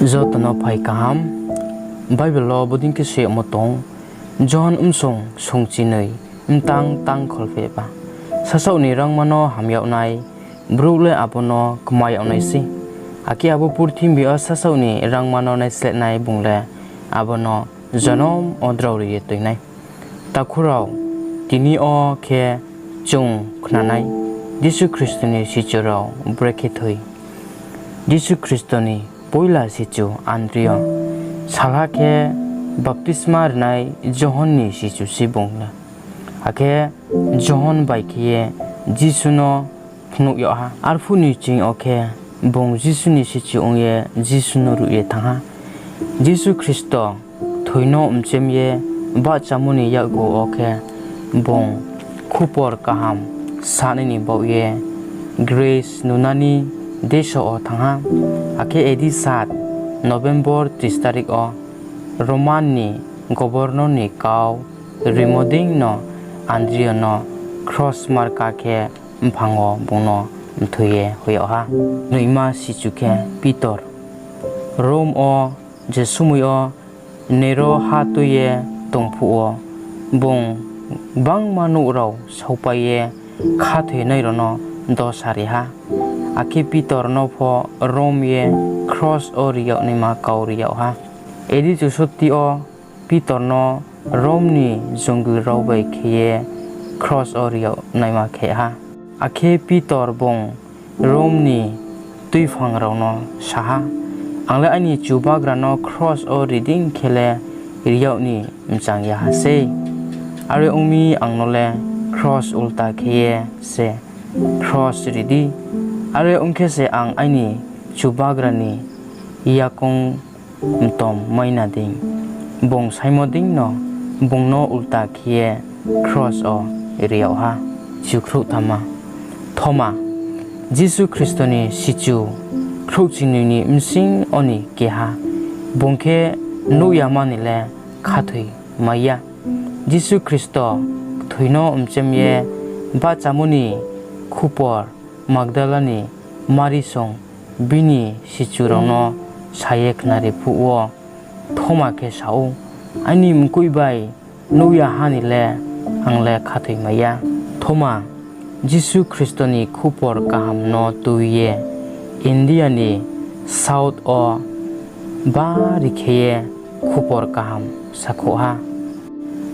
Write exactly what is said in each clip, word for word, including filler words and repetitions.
Joto no phai kaham. Bible wo bodei khe soi yagmo tong, Johon bsong songchinoi, mtang tang kholphehba. Sasaoh ni rangma no ham yag nai, brouh le abo no kma yag nai sei. Akhe abo purthimbi yo sasaoh ni rangma no naislehnai bung le abo no jonom wo drao ri ye toi nai. Takhu rao, tini yo khe chung khna nai, Jisu Khristo ni sichu rao brekhe thoi. Jisu Khristo ni poila sichu Andrio. Salha khe baptisma rinai Johon ni sichu sei bung le. Akhe Johon bai khe ye Jisu no phnuh yag ha. Arphuh ni ching yo khe bung Jisu ni sichu ong ye Jisu no ruh ye thanng ha. Jisu Khristo kthoi no mchem ye bahchamo ni yakgu wo khe bung khupor kaham sanai ni baoh ye Greece nunani deso wo thanng ha. Akhe A D sat November tris tarik wo Roman ni governor ni kau rimo deino Andrio no kros marka khe mphang wo bung no mthoi ye hoih yag ha. Noima sichu khe Pitor. Rom wo je somoi yo Nero ha tui ye tong phuh wo, bung gbangma nouh rao saopai ye khathoinai rao no dosa ri ha. Akhe Pitor no pho rom ye kros wo ri yag naima kau ri yag ha. A D chusoti yo Pitor no Rom ni jongil rao bai khe ye kros wo ri yag naima khe ha. Akhe Pitor bung Rom ni tuiphang rao no sa ha, Ang le aini Chubagra no kros wo ri dei khe le ri yag ni mchang ya ha sei. Are ong mi, ang no le kros ulta khe ye se kros ri di. Are ong khe se ang aini Chubagra ni yakoung mtom mai na dei. Bung saimo deino bung no ulta khe ye kros wo ri yag ha. Chukhrouhthama. Thoma, Jisu Khristo ni sichu khrouhchingnoi ni bsing yo ni keha. Bung khe nuh yama ni le khathoi mai ya. Jisu Khristo kthoi no mchem ye bahchamo ni khupor Magdala ni Mari song bini sichu rao no sa ye khnari phuh wo Thoma khe sa ou, Aini mkoih bai nuh ya ha ni le ang le khathoi mai ya. Thoma Jisu Khristo ni khupor kaham no tui ye India ni south wo bari khe ye khupor kaham sakhouh ha.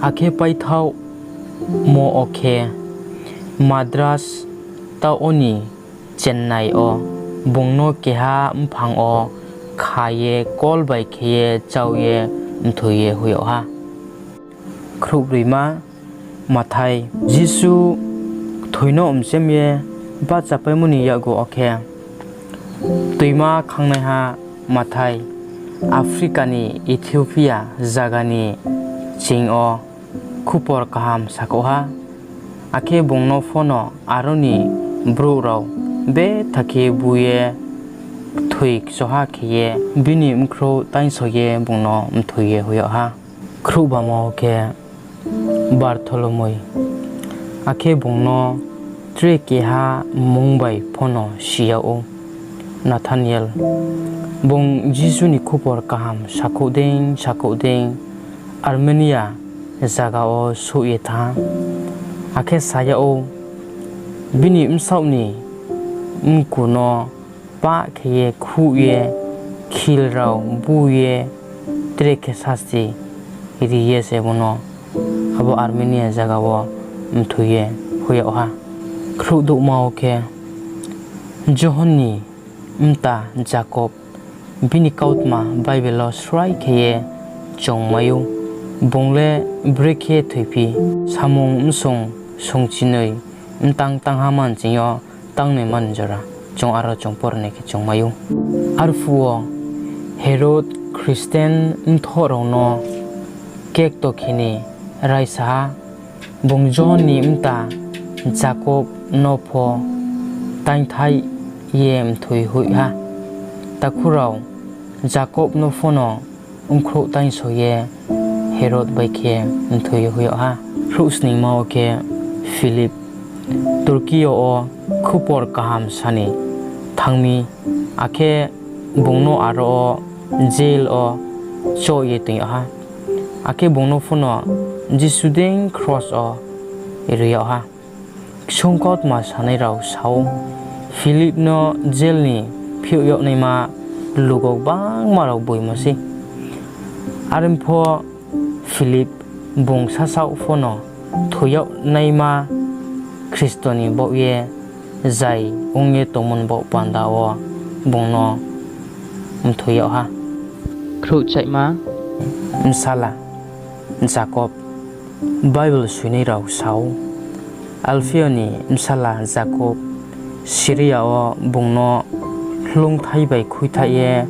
Akhe paithaohmo wo khe Madras taoh wo ni Chennai wo bung no keha mphang wo kha ye kol bai khe ye chau ye mthoi ye hoih yag ha. Khrouhbroima, Mathai. Jisu kthoi no mchem ye bahchapaimo ni yakgu wo khe, toima khangnaiha Mathai Africa ni Ethiopia zaga ni ching yo khupor kaham sakhouh ha. Akhe bung no pho no aro ni brouh rao betha khe bu ye kthoi kchoha khe ye bini bkhrouh tainngso ye bung no mthoi ye hoih yag ha. Khrouhbama wo khe Bartholomoi, akhe bung no tre keha mmung bai pho no si yag ou, Nathaniel. Bung Jisu ni khupor kaham sakhouh dei sakhouh dei Armenia zaga wo souh ye thanng ha, akhe sa yag ou, bini bsaoh ni mku no pah khe ye khuh ye, khil rao bu ye, tre khe sasti ri ye se bung no abo Armenia zaga wo mthoi ye hoih yag ha. Khrouhdouhma wo khe Johon ni mta Jakob, bini kautma Bible wo srai khe ye chung mai ou. Bung le brekhe thoiphi, Samung bsong songchinoi, mtang tangha manching yo tangnoi man jora, chung aro chung pornai khe chung mai ou. Arphuh wo Herod Khristian mthoh rao no kekto khe ni raisa ha, bung Johon ni mta Jakob no pho taingthaih ye mthoi hoih ha. Takhu rao, Jakob no pho no bkhrouh tainngso ye Herod bai khe mthoi ye hoih yag ha. Khrouhsningma wo khe Philip Turkey yo wo khupor kaham sa ni thanng mi, akhe bung no aro wo jail wo choh ye toing yag ha. Akhe bung no pho no Jisu dei kros wo ri yag ha. Ksung kautma sanai rao sa ou, Philip no jail ni phiouh yag naima lugo gbangma rao gboimo sei. Are pho Philip bung sasaoh pho no thoi yag naima Khristo ni baoh ye zai ong ye tongmo ni baoh panda wo bung no mthoi yag ha. Khrouhchaihma bsala Jakob. Bible soinai rao sa ou, Alpheo ni bsala Jakob Siria wo bung no hloungthai bai khuithaih ye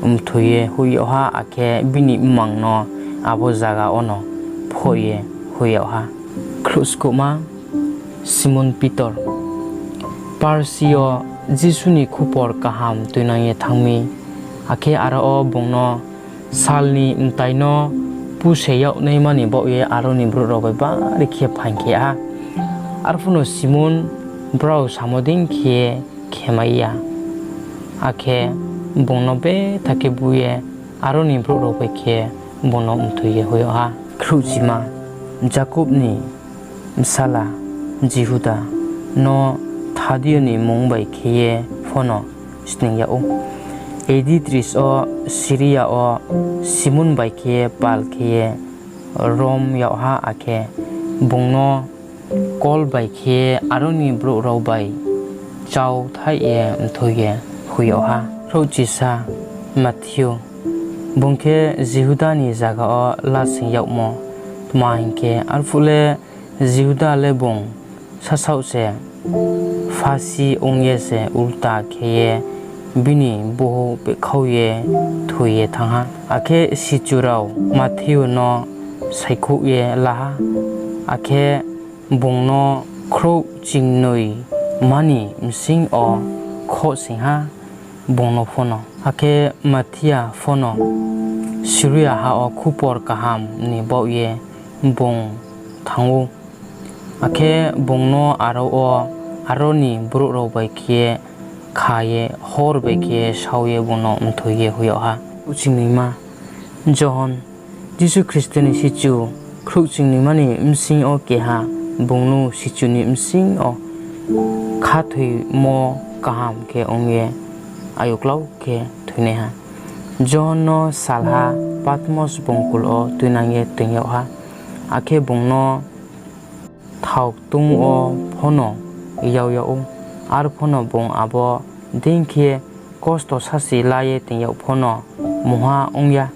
mthoi ye hoih yag ha, akhe bini mmang no abo zaga wono phoh ye hoih yag ha. Khrouhskouhma Simon Pitor. Parsi yo Jisu ni khupor kaham tuinang ye thanng mi, akhe aro wo bung no sal ni mtai no puse yag naima ni baoh ye aro ni brouh rao bai bari khe phaing khe ha. Arphuh no Simon brao samo dei khe khemai ya, akhe bung no betha khe bu ye aro ni brouh rao bai khe bung no mthoi ye hoih yag ha. Khrouhchima Jakob ni bsala Jihuda no Thadio ni mmung bai khe ye pho no sning yag ou. A D tris wo Siria wo Simon bai khe ye pal khe ye rom yag ha, akhe bung no kol bai khe aro ni brouh rao bai chauthaih ye mthoi ye hoih yag ha. Khrouhchisa Matheo. Bung khe Jihuda ni zaga wo lasing yagmo, tma hing khe, arphuh le Jihuda le bung sasaoh se Pharisee ong ye se ulta khe ye bini bouh pehkhau ye thoi ye thanng ha. Akhe sichu rao Matheo no saikhouh ye la ha, akhe bung no khrouh chingnoi ma ni bsing yo khohsoing ha bung no pho no. Akhe Mathia pho no Siria ha wo khupor kaham ni baoh ye bung thanng ou. Akhe bung no aro wo aro ni brouh rao bai khe kha ye, hor bai khe ye sao ye bung no mthoi ye hoih yag ha. Khrouhchingnoi ma Johon. Jisu Khristo ni sichu khrouhchingnoi ma ni bsing yo keha bung no sichu ni bsing yo khathoimo kaham khe ong ye ayuklau khe thoinaiha. Johon no salha Patmos bungkul wo tuinang ye toing yag ha, akhe bung no thao ktung wo pho no yag yag ou. Arphuh no bung abo dei khe kosto sasi la ye toing yag pho no mungha ong ya,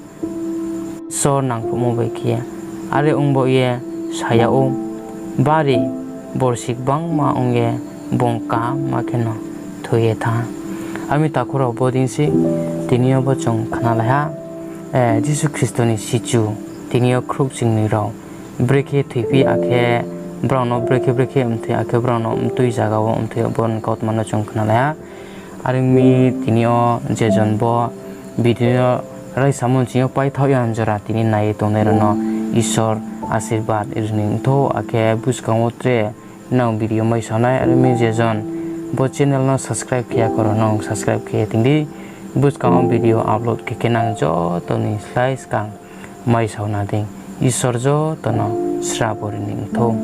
Isor nangkhruhmo bai khe ye. Are ong baoh ye sa yag ou, bari borsi gbangma ong ye bung kaham ma kheno thoi ye thanng ha. Ami takhu rao, bo dei se tini yo bo chung khnalai ha, Jisu Khristo ni sichu tini yo khrouhchingnoi rao brekhe thoiphi, akhe brao no brekhe brekhe mthoi, akhe brao no mtui zaga wo mthoi, bo ni kautma no chung khnalai ha. Are ong mi tini yo je jon bo video no raisamo chini yo paithaoh ya jora tini nai ye tongnai rao no Isor asirbad ri ni thou, akhe buskang wo tre nang video maisaonai. Are ong mi je jon bo channel no subscribe khe ya kho rao no subscribe khe ye tong di. Buskang wo video upload khe khe nang joto ni slái skang maisaona dei. Isor joto no srabo ri ni thou.